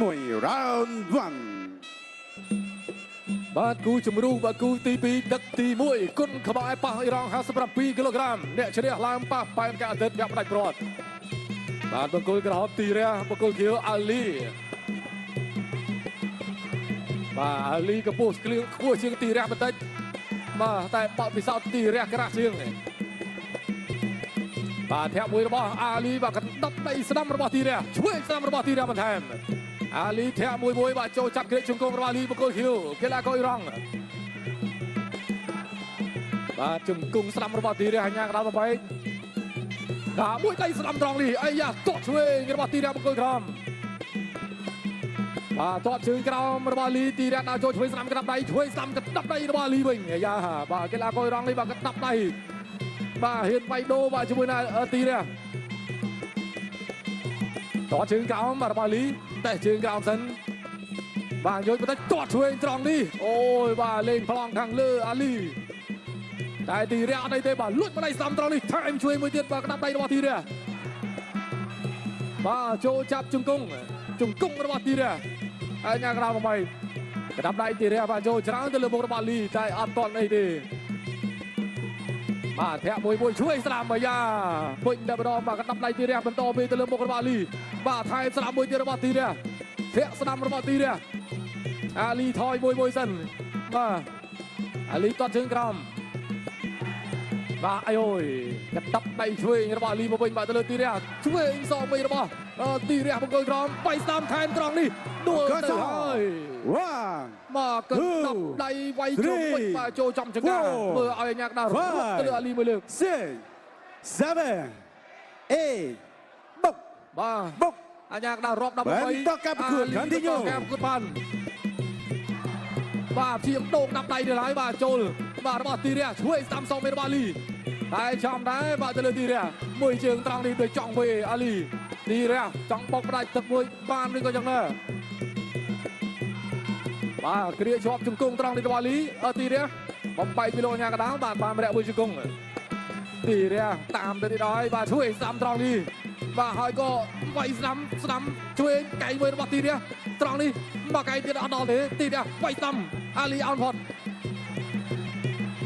1 round 1។ បាទគូជំរុះបាទគូទី2ទឹកទី1គុណខ្មែរប៉ះអ៊ីរ៉ង់57គីឡូក្រាមអ្នកឈ្នះឡើងប៉ះប៉ែនកអាទិត្យវគ្គផ្ដាច់ព្រាត់បាទបង្គោលក្រហមទីរះបង្គោលខៀវអាលីបាទអាលីកម្ពស់ក្លៀងខ្ពស់ជាងទីរះបន្តិចបាទតែបទពិសោធន៍ទីរះក្រាស់ជាងបាទធាក់មួយរបស់អាលីបាទកណ្ដប់ដៃស្ដាំរបស់ទីរះឆ្វេងស្ដាំរបស់ទីរះបន្ថែមអាលីធាក់មួយមួយបាទចូលចាប់គ្រាកជង្គង់របស់អាលីបង្គោលខៀវកីឡាករអ៊ីរ៉ង់បាទជង្គង់ស្ដាំរបស់ទីរះអញ្ញាកណ្ដាលបំបែកដាក់មួយដៃស្ដាំត្រង់នេះអាយ៉ាទាត់ឆ្វេងរបស់ទីរះបង្គោលក្រោមបាទទាត់ជើងក្រោមរបស់អាលីទីរះដាក់ចូលឆ្វេងស្ដាំក្តាប់ដៃឆ្វេងស្ដាំក្តាប់ដៃរបស់អាលីវិញអាយ៉ាបាទកីឡាករអ៊ីរ៉ង់នេះបាទក្តាប់ដៃបាទហ៊ានបៃដូបាទជាមួយនឹងទីរះទាត់ជើងក្រោមបាទរបស់អាលីតែជើងក្រោមសិនបាទយកបន្តិចទាត់ឆ្វេងត្រង់នេះអូយបាទលេងប្លង់ខាងលើអាលី តែទីរះអត់អីទេបាទលួចម្ដៃស្ដាំត្រង់នេះថែមជួយមួយទៀតបាទក្តាប់ដៃរបស់ទីរះបាទចូលចាប់ជង្គង់ជង្គង់របស់ទីរះហើយញ៉ាក្រៅមកក្តាប់ដៃទីរះបាទចូលច្រើនទៅលើមុខរបស់លីតែអត់ទាន់អីទេបាទធាក់មួយមួយជួយស្ដាំមកយ៉ាពេញតែម្ដងបាទក្តាប់ដៃទីរះបន្តពីទៅលើមុខរបស់លីបាទថែមស្ដាំមួយទៀតរបស់ទីរះធាក់ស្ដាំរបស់ទីរះអាលីថយមួយមួយសិនបាទអាលីទាត់ជើងក្រោម បាទអាយអូយកតាប់ដៃឆ្វេងរបស់អាលីមកវិញបាទទៅលើទីរះឆ្វេងសងវិញរបស់ទីរះបង្គោលក្រោមបៃស្ដាំថែមត្រង់នេះដួលទៅហើយ One មកកតាប់ដៃវាយជុំវិញបាទចូលចំចង្ការមើលឲ្យអាញាកដារត់ទៅលើអាលីមួយលើក six, seven, eight បុក បាទ បុក អាញាកដារាប់18 បន្តការប្រកួត Continue ការប្រកួតបានបាទព្យាយាមដូងដាប់ដៃទៅហើយបាទចូលបាទរបស់ទីរះឆ្វេងស្ដាំសងមេរបស់អាលីតែចំដែរបាទទៅលើទីរះមួយជើងត្រង់នេះដូចចង់វេអាលីទីរះចង់បុកផ្ដាច់ទឹកមួយបានឬក៏យ៉ាងណាបាទគ្រាជាប់ជង្គង់ត្រង់នេះរបស់អាលីអឺទីរះបំបែកពីលោកអាញាកដាលបាទបានម្នាក់មួយជង្គង់ទីរះតាមទៅទៀតហើយបាទឆ្វេងស្ដាំត្រង់នេះបាទហើយក៏វាយស្ដាំស្ដាំឆ្វេងកៃមួយរបស់ទីរះត្រង់នេះមកកៃទៀតអត់ដល់ទេទីរះវាយស្ដាំអាលីអោនផុត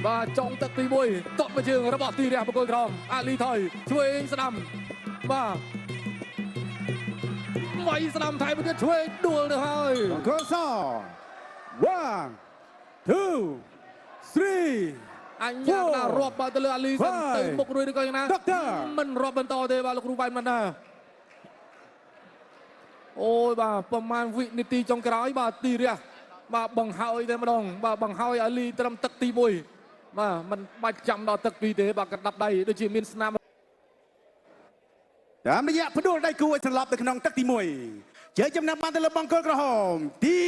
បាទចុងទឹកទី1ទាត់មួយជើងរបស់ទីរះបង្គោលក្រោមអាលីថយឆ្វេងស្ដាំបាទវាយស្ដាំថែមមួយទៀតឆ្វេងដួលទៅហើយ បង្គោលស One, two, three អញ្ញាកដារាប់បាទទៅលើអាលីសិន Five ទៅមុខរួយឬក៏យ៉ាងណា Doctor មិនរាប់បន្តទេបាទលោកគ្រូបែនមិនណាអូយបាទប្រហែលវិនាទីចុងក្រោយបាទទីរះបាទបង្ហើយតែម្ដងបាទបង្ហើយអាលីត្រឹមទឹកទី1បាទมันបាច់ចាំដល់ទឹក2ទេបាទកណ្ដាប់ដៃដូចជាមានស្នាម តាមរយៈផ្ដួលដៃគូឲ្យសន្លប់ទៅក្នុងទឹកទី1ជ័យចំណាំបានទៅលើបង្គោលក្រហមទី